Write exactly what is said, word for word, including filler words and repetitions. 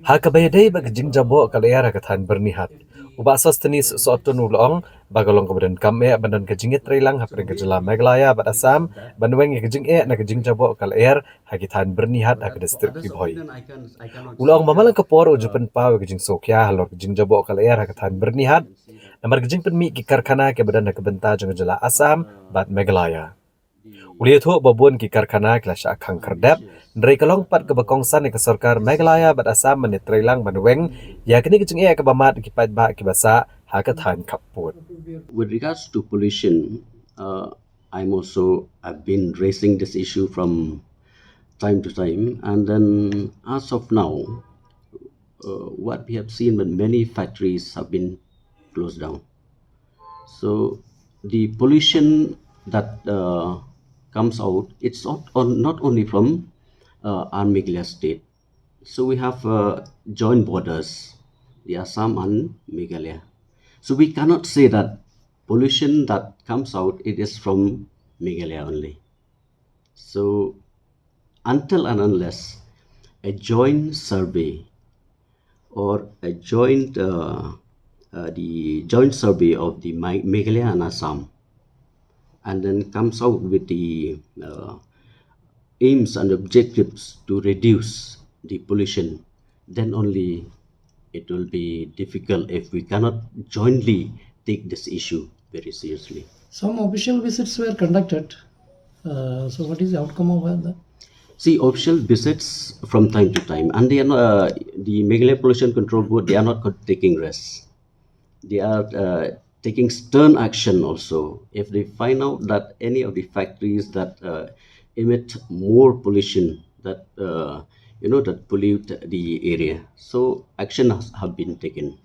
Ha kaba ïadei bad ka jingjaboh ka lyer ha ka thaiñ Byrnihat, u Bah Sosthenes Sohtun u la ong ba ka long kaba donkam eh ban don ka jingïatreilang hapdeng ka jylla Meghalaya bad Assam ban weng ïa ka jingeh na ka jingjaboh ka lyer ha ki thaiñ Byrnihat ha ka district Ri Bhoi. U la ong ba man la ka por u ju pynpaw ïa ka jingsngewkhia halor ka jingjaboh ka lyer ha ka thaiñ Byrnihat namar ka jingpynmih ki karkhana kiba don ha ka bynta jong ka jylla Assam bad Meghalaya. U la ïathuh ba bun ki karkhana ki la shah khang khyrdep, hynrei ka long pat kaba kongsan ïa ka sorkar Meghalaya bad Assam ban ïatreilang ban weng ïa kane ka jingeh kaba mad ki paidbah kiba sah ha ka thaiñ khappud. With regards to pollution, uh, I'm also, I've been raising this issue from time to time, and then as of now, uh, what we have seen, that many factories have been closed down. So the pollution that uh, comes out, it's not, on, not only from uh, our Meghalaya state. So we have uh, joint borders, the Assam and Meghalaya. So we cannot say that pollution that comes out, it is from Meghalaya only. So until and unless a joint survey or a joint, uh, uh, the joint survey of the Me- Meghalaya and Assam, and then comes out with the uh, aims and objectives to reduce the pollution, then only it will be difficult if we cannot jointly take this issue very seriously. Some official visits were conducted. Uh, so, what is the outcome of all that? See, official visits from time to time, and they are not, uh, the Meghalaya Pollution Control Board, they are not co- taking rest. They are uh, taking stern action also. If they find out that any of the factories that uh, emit more pollution, that uh, you know, that pollute the area, so action has, have been taken.